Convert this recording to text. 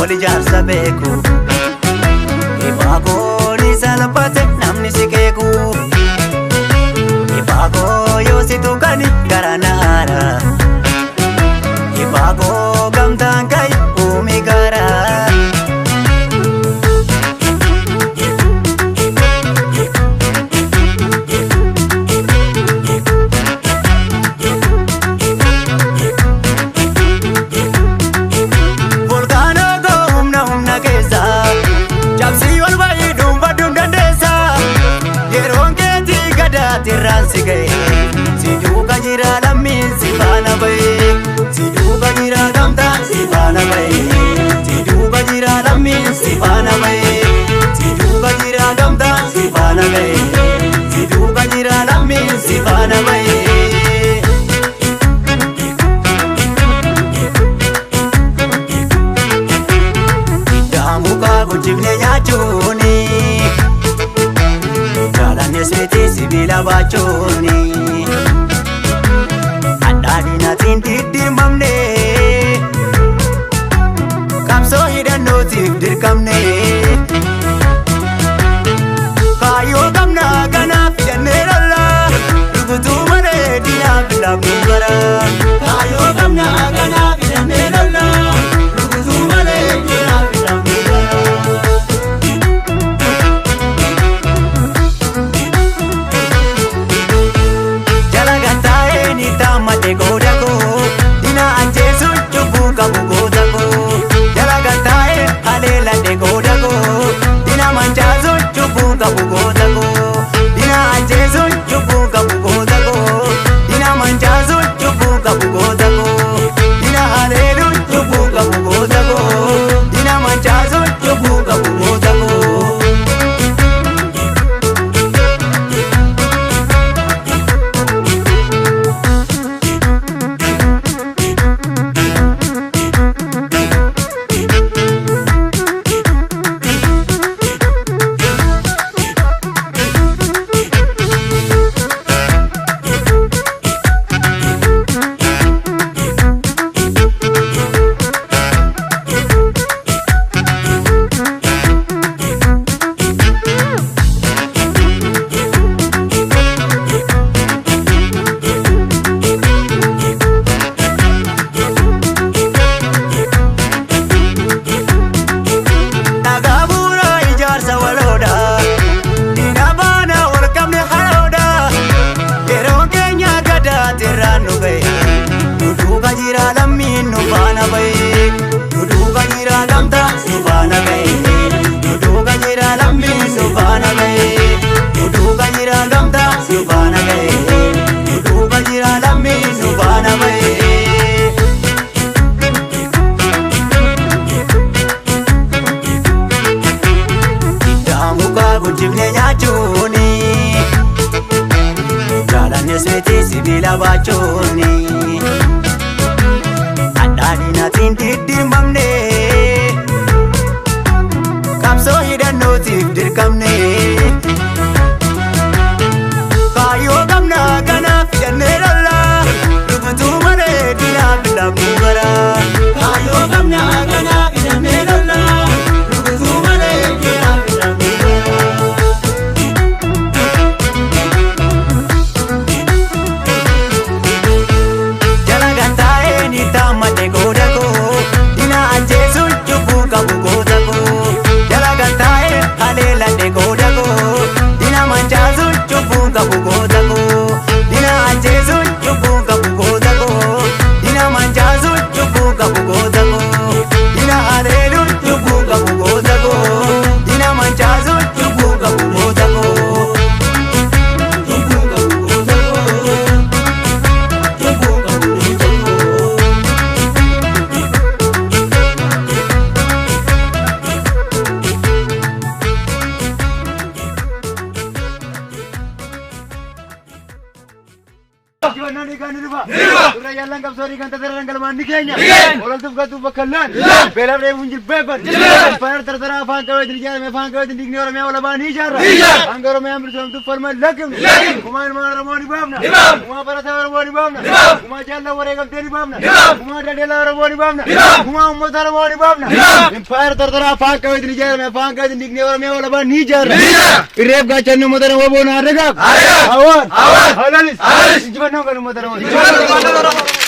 Wal ijaarsa beeku. Ibaagoo ni salphate namni si keeku. Ibaagoo yoo si tuqani gara naara. Ibaagoo gamtaan ka'i uumi gara. Volkaanoo koo humna humna keessa. Cabsii ol ba'ii dhuunfadhuun dandeessa. Yeroon keetii gadaatirraan si ga'e. Si duuka jira lammiin si faana ba'e. Si duuka jira gamtaan si faana ba'e. Si duuka jira lammiin si faana ba'e. Si duuka jira gamtaan si faana ga'e. Si duuka jira lammiin si faana ba'e. Daamukaa guddifne nyaachuuni. Jaalannes miti sibiila baachuuni. Adhaadhinaatiin diddiimamne. Qabsoo hidhannootiif dirqamne. Kaayyoo qabnaa kanaaf hidhannee lolla. Rukutuu malee diinaaf laafnu bara. Kaayyoo qabnaa kanaaf hidhannee lolla. Rukutuu malee diinaaf laafnu bara. Jala gattaa'ee ni taammadhe gooda koo. Dina ajjeesuun cubbuu qabu goota koo. Jala gattaa'ee haleeladhe gooda koo. Dina mancaasuun cubbuu qabu goota koo. Dina ajjeesuun cubbuu qabu goota koo. Dina mancaasuun cubbuu qabu goota koo. Dina haleeluun cubbuu qabu goota koo. Dina mancaasuun cubbuu qabu goota koo. Dhagaa bu'uura ijaarsa waloodha. Diina baana wal qabne haroodha. Yeroon keenya gadaatirraan nu ga'e. Nu duuka jira lammiin nu faana ba'e. Nu duuka jira gamtaan nu faana ga'e. Nu duuka jira lammiin nu faana ba'e. Nu duuka jira gamtaan nu faana ga'e. Nu duuka jira lammiin nu faana ba'e. Daamukaa guddifne nyaachuuni. Jaalannes miti sibiila baachuuni. Adhaadhinaatiin diddiimamne. Qabsoo hidhannootiif dirqamne. Kaayyoo qabnaa kanaaf hidhannee lolla. Rukutuu malee diinaaf laafnu bara. Kaayyoo qabnaa kanaaf hidhannee lolla. Rukutuu malee diinaaf laafnu bara. Jala gattaa'ee ni taammadhe gooda koo. Dina ajjeesuun cubbuu qabu goota koo. Jala gattaa'ee haleeladhe gooda koo. Dina Injifannaan dhiigaan ni dhufa. Durra jaallan qabsoo dhiigaan tasaran galmaan ni keenya. Ololtuuf galtuuf bakka laan. Beelaaf dheebuun jilbeeffan. Afaan tartaraa afaan qabeetiin ijaarame afaan qabeetiin dhiigni Oromiyaa walabaa ni ijaarra. Hanga Oromiyaan bilisoomtuuf falma hin lakkifnu. Gumaa ilmaan Oromoo ni baafna. Gumaa barataa Oromoo ni baafna. Gumaa jaallan wareegamtee ni baafna. Gumaa daldalaa Oromoo ni baafna. Gumaa uummata Oromoo ni baafna. Impaayar tartaraa afaan qabeetiin ijaarame afaan qabeetiin dhiigni Oromiyaa walabaa ni ijaarra. Irreef gaachanni uummata Oromoo boona haa dagaagu. Hawaan. Halalis. Injifannoo kan uummata Oromoo.